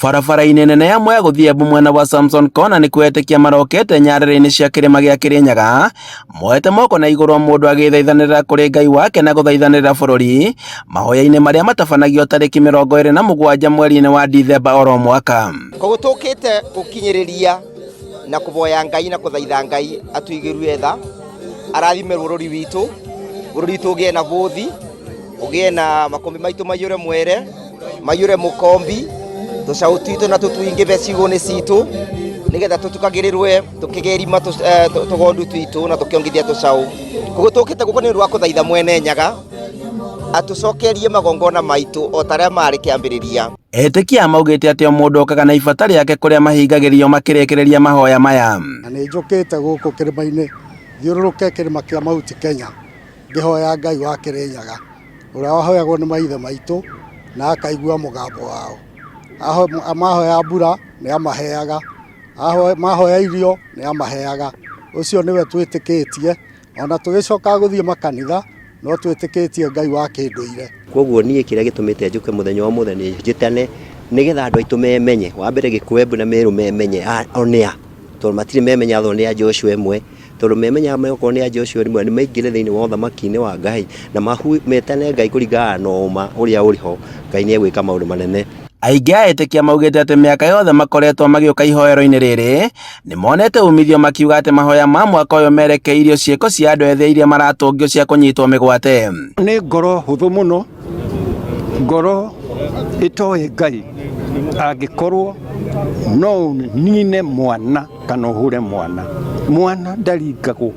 Barabara-inĩ nene ya Mwea gũthiĩ Embu mwena wa Samson Kona nĩkuo etĩkia marokete nyarĩrĩ-inĩ cia kĩrĩma gĩa Kĩrĩnyaga moete moko na igũrũ o mũndũ agĩthaithanĩrĩra kũrĩ Ngai wake na gũthaithanĩrĩra bũrũri mahoya-inĩ marĩa matabanagio tarĩki 27 mweri-inĩ wa Dithemba oro mwaka. Koguo tũkĩte gũkinyĩrĩria na kũvoya Ngai na kũthaitha Ngai atũigĩrue tha, arathime bũrũri witũ, bũrũri witũ ũgĩe na bũthi, ũgĩe na makũmbĩ maitũ maiyũre mwere, maiyũre mũkombi, tũcaũ twitũ na tũtũingĩve ciugũ-inĩ citũ, nĩgetha tũtukagĩrĩrwe tũkĩgĩrima tũgondu twitũ na tũkĩongithia tũcaũ. Koguo tũkĩte gũkũ nĩ ũndũ wa kũthaitha mwene Nyaga atũcokerie magongona maitũ o ta ũrĩa marĩ kĩambĩrĩria. Etĩkia aya maugĩte atĩ o mũndũ okaga na ibata rĩake kũrĩa mahingagĩrio makĩrĩkĩrĩria mahoya maya. Na nĩ njũkĩte gũkũ kĩrĩma-inĩ thiũrũrũke kĩrĩma kĩa Mount Kenya ngĩhoya Ngai wa Kĩrĩnyaga ũrĩa wahoyagwo nĩ maithe maitũ na akaigua mũgambo wao. Mahoya mbura nĩ amaheaga, mahoya irio nĩ amaheaga. Ũcio nĩwe twĩtĩkĩtie ona tũgĩcokaga gũthiĩ makanitha no twĩtĩkĩtie Ngai wa kĩndũire. Koguo niĩ kĩrĩa gĩtũmĩte njũke mũthenya wa ũmũthĩ nĩ njĩtane nĩgetha andũ aitũ memenye. Wa mbere Gĩkũyũ, Embu na Meru memenye o nĩa, tondũ matirĩ memenya athoo nĩ a Joshua ĩmwe, tondũ memenya okorwo nĩ a Joshua ĩmwe nĩ maingĩre thĩinĩ wa ũthamaki-inĩ wa Ngai na metane Ngai kũringana na ũma ũrĩa ũrĩ ho, Ngai nĩ egwĩka maũndũ manene. Aingĩ a etĩkia maugĩte atĩ mĩaka yothe makoretwo magĩũka ihoero-inĩ rĩrĩ nĩ monete umithio makiuga atĩ mahoya ma mwaka ũyũ merekeirio ciĩko cia andũ ethĩ iria maratũngio cia kũnyitwo mĩgwate. Nĩ ngoro hũthũ mũno, ngoro ĩtoĩ Ngai angĩkorwo no ũnine mwana kana ũhũre mwana. Mwana ndaringagwo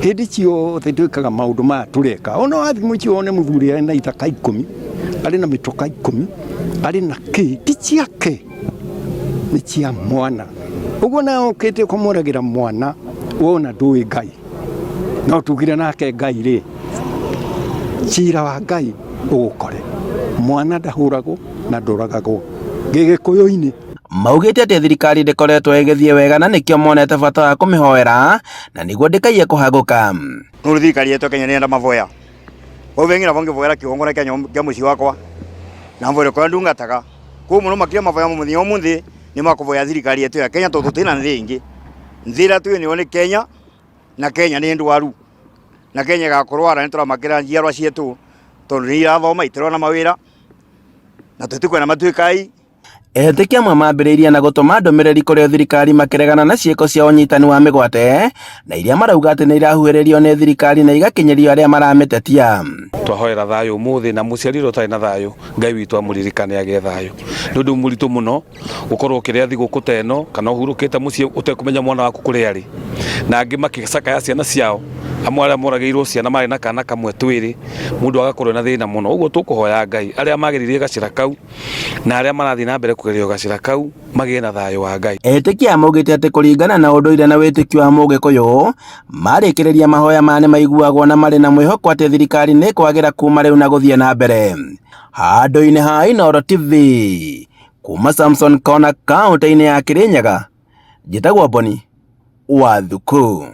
hĩndĩ ciothe twĩkaga maũndũ maya tũreka. Ona wathiĩ mũciĩ wone mũthuri arĩ na ithaka ikũmi, arĩ na mĩtoka ikũmi, arĩ na kĩ, ti ciake, nĩ cia mwana. Ũguo nawe ũkĩte ũkamũragĩra mwana wona ndũĩ Ngai. No tugire nake Ngai rĩ, cira wa Ngai ũgũkore. Mwana ndahũragwo na ndũragagwo. Gĩgĩkũyũ-inĩ. Maugĩte atĩ thirikari ndĩkoretwo ĩgĩthiĩ wega na nĩkĩo monete bata wa kũmĩhoera na nĩguo ndĩkaiye kũhagũka. Nũndũ thirikari yetu ya Kenya nĩyenda mavoya koguo vengi navo ngĩvoera kĩgongona kĩa mũciĩ wakwa na mvoere kũrĩa ndungataga koguo mũno makĩria mavoya ma mũthenya ũmũthĩ nĩ makũvoya thirikari yetu ya Kenya tondũ tũtirĩ na nthĩ ĩngĩ nthĩ ĩrĩa twĩ nayo nĩ Kenya na Kenya nĩ ndwaru na Kenya ĩgakũrwara nĩ tũramakĩra njiarwa cietũ tondũ nĩ irathoma itirona mawĩra na tũtikwenda matuĩke ai. Etĩkia amwe mambĩrĩirie na gũtũma ndũmĩrĩri kũrĩ thirikari makĩregana na ciĩko cia ũnyitani wa mĩgwate na iria marauga atĩ nĩ irahuhĩrĩrio nĩ thirikari na igakinyĩrio arĩa maramĩtetia. Twahoera thayũ ũmũthĩ na mũciari ũrĩa ũtarĩ na thayũ Ngai witũ amũririkane agĩe thayũ. Nĩ ũndũ mũritũ mũno gũkorwo ũkĩrĩa thigũkũ ta ĩno kana ũhurũkĩte mũciĩ ũtekũmenya mwana waku kũrĩa arĩ. Na angĩ makĩcakaya ciana ciao, amwe arĩa moragĩirwo ciana marĩ na kana kamwe twĩrĩ, mũndũ agakorwo ena thĩna mũno. Ũguo tũkũhoya Ngai arĩa magereirie gacĩra kau na arĩa marathiĩ na mbere kũgerio gacĩra kau magĩe na thayũ wa Ngai. Etĩkia aya maugĩte atĩ kũringana na ũndũire na wĩtĩkio wa Mũgĩkũyũ, marĩkĩrĩria mahoya maya nĩ maiguagwo na marĩ na mwĩhoko atĩ thirikari nĩ ĩkwagĩra kuma rĩu na gũthiĩ na mbere. Handũ-inĩ ha Inooro TV, kuma Samson Kona kaũntĩ-inĩ ya Kĩrĩnyaga, njĩtagwo Boni wa Thuku.